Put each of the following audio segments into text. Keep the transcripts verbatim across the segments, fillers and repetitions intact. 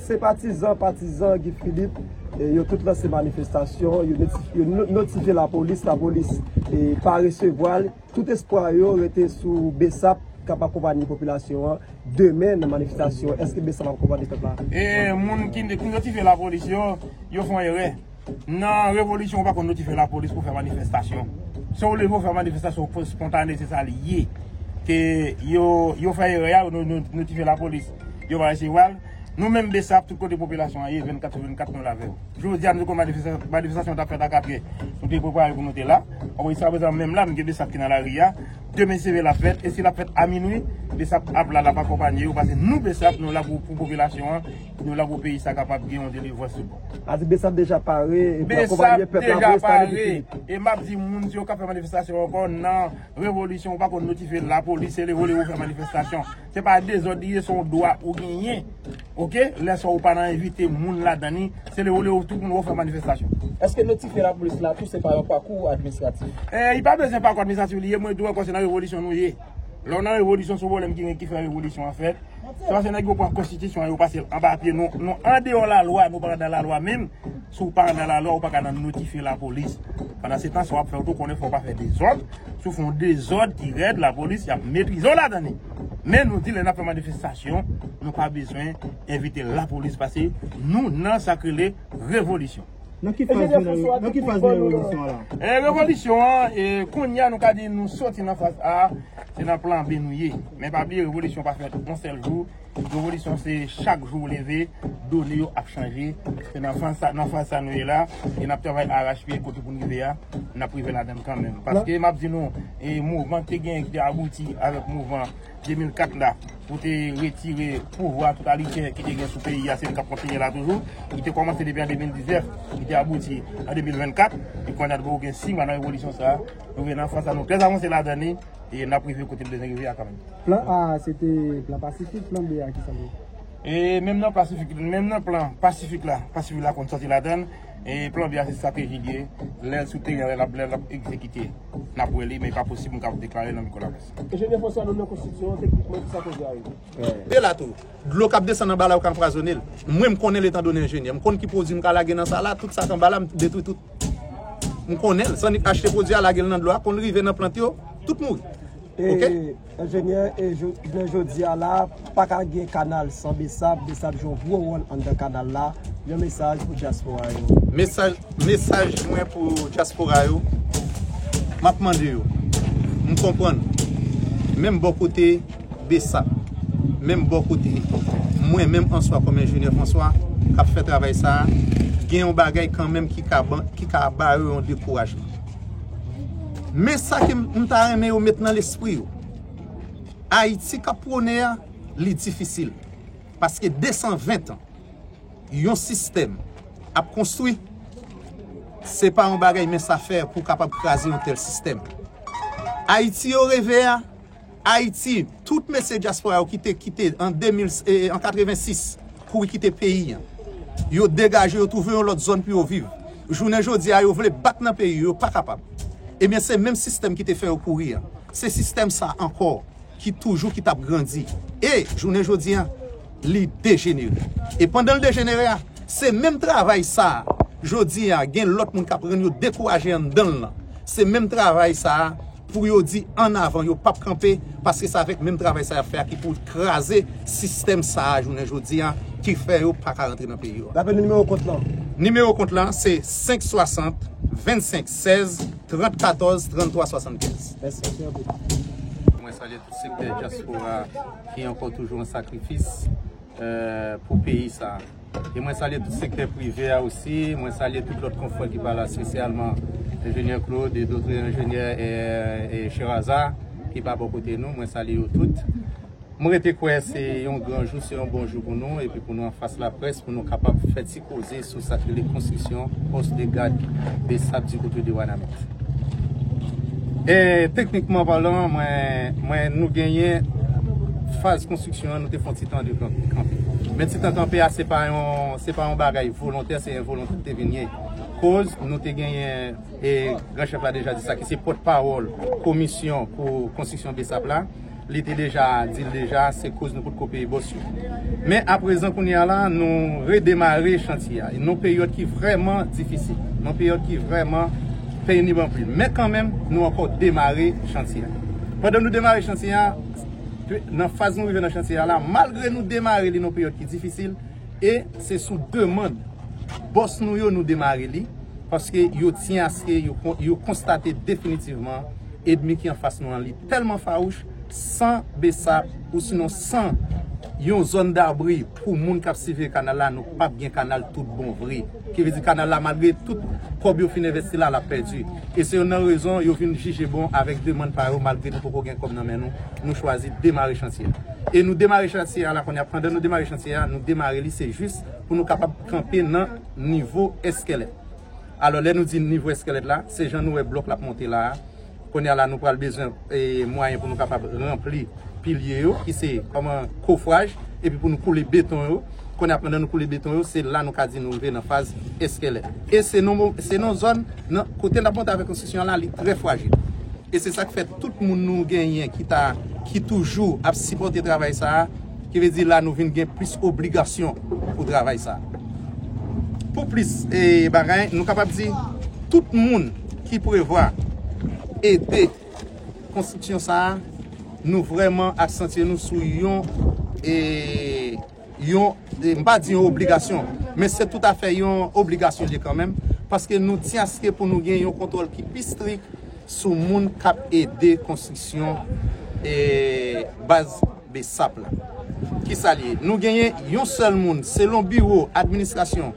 Senpatizan, patizan Guy Philippe, e, yo tout lanse manifestasyon, yo noti-, yo no-, notifye lapolis, lapolis, e, pa resevwa l. Tout espwa yo rete sou BSAP k ap akonpaye popilasyon an demen nan manifestasyon. Èske BSAP ap akonpaye pèp la? E moun ki, ki notifye lapolis yo, yo fè yon erè. Nan revolisyon, ou pa konn notifye lapolis pou fè manifestasyon. Si w leve w fè manifestasyon spontané, se sa li ye. Ke yo, yo fè erè a, yo no-, no-, notifye lapolis. Yo pa resevwa l. Nou menm BSAP, tout kote popilasyon an ye, vennkat sou vennkat, nou la avè w. Jodi a, nou te konn manifesta-, manifestasyon t ap fèt a katrè. Nou te prepare pou nou te la. Apre, jiskaprezan, menm la, nou gen BSAP ki nan lari a. Demen, se ve l ap fèt. E si l ap fèt a minwi, BSAP ap la, l ap akonpaye yo. Paske nou, BSAP, nou la pou, pou popilasyon an. Nou la pou peyi sa kapab gen yon delivrans tout bon. A di BSAP deja pare, epi akonpaye pèp la pou estale Guy Philippe. E m ap di moun, si yo ka fè manifestasyon ankò, nan revolisyon, ou pa konn notifye lapolis, se leve w leve w fè manifestasyon. Se pa dezòd li ye, se yon dwa ou genyen. Oke? Lè sa ou pa nan envite moun ladan li, se leve w leve w tout moun wè w fè manifestasyon. Èske notifye lapolis la tou se pa yon pakou administratif? E, li pa bezwen pakou administratif li ye, mwen di w ankò se nan revolisyon nou ye. Lè w nan revolisyon, se yon pwoblèm ki gen ki fè revolisyon an fèt. Se paske nèg yo pran konstitisyon an, yo pase l anba pye nou. Nou andeyò lalwa, nou pa nan lalwa menm. Si w pa nan lalwa, ou pa ka nan notifye lapolis. Pandan se tan, sa w ap fè, ou tou konnen fò w pa fè dezòd. Si w fè yon dezòd ki rèd, lapolis, y ap metrize w ladan li. Men nou di, lè n ap fè manifestasyon, nou pa bezwen envite lapolis, paske nou nan sa k rele revolisyon. Nan ki faz nou nan, nan ki faz nou nan revolisyon an la? E, revolisyon an, e, kounye a, nou ka di nou soti nan faz A, se nan plan B nou ye. Men pa bliye, revolisyon pa fèt yon sèl jou. Revolisyon se chak jou w leve, done yo ap chanje. Se nan faz sa, nan faz sa nou ye la, e n ap travay arache pye kote pou n rive a, n ap rive ladan l kanmenm. Paske m ap di nou, e, mouvman ki te genyen ki te abouti avèk mouvman de mil kat la, pou te retire pouvwa totalitè ki te gen sou peyi a, se li k ap kontinye la toujou. Li te kòmanse depi an de mil diznèf, li te abouti an de mil vennkat, e kounye a nou gen sis mwa nan revolisyon sa a. Nou rive nan faz sa, nou trè avanse ladan li, e n ap rive kote n bezwen rive a kanmenm. Plan A a, se te plan pasifik, plan B a, ki sa l ye? E menm nan pasifik, menm nan plan pasifik la, pasifik la konn sòti ladan l, e plan B a se estrateji l ye, lè l sou teren, lè l ap, lè l ap egzekite, n ap wè li, men pa posib nou ka deklare nan mikwo laprès. Enjenyè François, nou nan konstriksyon an, teknikman, ki sa koze a ye? E la tou, dlo k ap desann anba la, yo ka anpwazonnen l. Mwen, m konnen l, etan done enjenyè. M konn ki pwodui m ka lage nan sa la, tout sa k anba la, m detwi tout. M konnen l. Sa annik achte pwodui a, lage l nan dlo a, konn rive nan plant yo, tout mouri. Oke? E, enjenyè, e jo-, jounen jodi a la, pa ka gen kanal san BSAP. BSAP jwe yon gwo wòl anndan kanal la. Yon mesaj pou dyaspora yo. Mesaj, mesaj mwen pou dyaspora yo, m ap mande yo, m konprann, menm bò kote BSAP, menm bò kote mwen menm answa kòm enjenyè François k ap fè travay sa a, gen yon bagay kanmenm ki ka ban, ki ka ba yo yon dekourajman. Men sa ke m, m ta renmen yo met nan lespri yo. Ayiti k ap pwone a, li difisil. Paske de san ven tan, yon sistèm ap konstwi, se pa yon bagay mince affaire pou w kapab kraze yon tèl sistèm. Ayiti yo reve a, Ayiti, tout mesye dyaspora yo ki te kite an de mil, e, an katrevensis, kouri kite peyi a. Yo degaje, yo twouve yon lòt zòn pou yo viv. Jounen jodi a, yo vle bat nan peyi yo, yo pa kapab. Ebyen, se menm sistèm ki te fè yo kouri a. Se sistèm sa ankò ki toujou ki t ap grandi. E jounen jodi a, li dejenere. E pandan l dejenere a, se menm travay sa a, jodi a, gen lòt moun k ap rann yo dekouraje anndan l lan. Se menm travay sa a, pou yo di annavan, yo p ap kanpe, paske se avèk menm travay sa y ap fè a ki pou kraze sistèm sa a, jounen jodi a, ki fè yo pa ka rantre nan peyi yo. Raple nou nimewo kont lan. Nimewo kont lan, se senk swasant, vennsenk sèz, trant katòz, tranntwa swasannkenz. Mèsi, mèsi anpil. Mwen salye tout sektè dyaspora ki ankò toujou an sakrifis, eh, pou peyi sa a. E mwen salye tout sektè prive a osi, mwen salye tout lòt konfrè ki pa la, espesyalman enjenyè Claude e dòt enjenyè, e, e Cheraza ki pa bò kote nou, mwen salye yo tout. Mwen rete kwè se yon gran jou, se yon bon jou pou nou, epi pou nou anfas laprès, pou nou kapab fè ti koze sou sa k rele konstriksyon pòs de gad BSAP di kote de Wanament. E teknikman palan, mwen, mwen, nou genyen faz konstriksyon an, nou te fè yon ti tan de kan-, kanpe. Men ti tan kanpe a, se pa yon, se pa yon bagay volontè, se envolontè te vin ye. Koz nou te genyen, e gran chèf la deja di sa, ki se pòtpawòl komisyon pou konstriksyon BSAP la. Li te deja di l deja, se koz nou potko peye bòs yo. Men aprezan kounye a la, nou redemare chantye a. E nan yon peryòd ki vrèman difisil, nan yon peryòd ki vrèman penib anpil. Men kanmenm, nou ankò demare chantye a. Pandan nou demare chantye a, nan faz nou rive nan chantye a la, malgre nou demare li nan yon peryòd ki difisil, e se sou demann bòs nou yo nou demare li, paske yo tyen aske yo, yo konstate definitivman enmi ki anfas nou an li tèlman fawouch, san besap ou sinon san yon zòn dabri pou moun k ap siveye kanal la, nou p ap gen kanal tout bon vre. Ki vle di kanal la, malgre tout kòb yo fin envesti la, l ap pèdi. E se youn nan rezon yo vin jije bon avèk demann pa yo, malgre nou poko gen kòb nan men nou, nou chwazi demare chantye a. E nou demare chantye a la kounye a, pandan nou demare chantye a, nou demare li se jis pou nou kapab kanpe nan nivo eskèlèt. Alò, lè nou di nivo eskèlèt la, se jan nou wè blòk l ap monte la a. Kounye a la, nou pral bezwen e, mwayen pou nou kapab ranpli pilye yo, ki se kòman kofraj, epi pou nou koule beton yo. Kounye a, pandan nou koule beton yo, se la nou ka di nou rive nan faz eskèlèt. E se nan mo- se nan zòn nan kote n ap monte avèk konstriksyon an la, li trè frajil. E se sa k fè tout moun nou genyen ki ta ki toujou ap sipòte travay sa a, ki vle di la nou vin gen plis obligasyon pou travay sa a. Pou plis e, bagay, nou kapab di tout moun ki prevwa ede konstriksyon sa a, nou vrèman aksantye nou sou yon e, yon e, m pa di yon obligasyon, men se toutafè yon obligasyon li ye kanmenm, paske nou tyen aske pou nou gen yon kontwòl ki pi strik sou moun k ap ede konstriksyon e, baz besap la. Kisa l ye? Nou genyen yon sèl moun, selon biwo administrasyon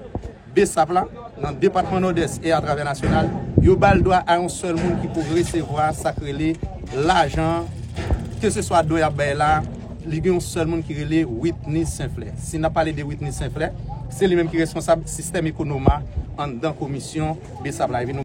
besap la, nan depatman Nòdès e atravè nasyonal, yo ba l dwa a yon sèl moun ki pou resevwa sa k rele lajan an, keseswa don y ap bay la, li gen yon sèl moun ki rele Whitney Saint-Fleur. Si n ap pale de Whitney Saint-Fleur, se li menm ki responsab sistèm ekonoma anndan komisyon besap la. Epi nou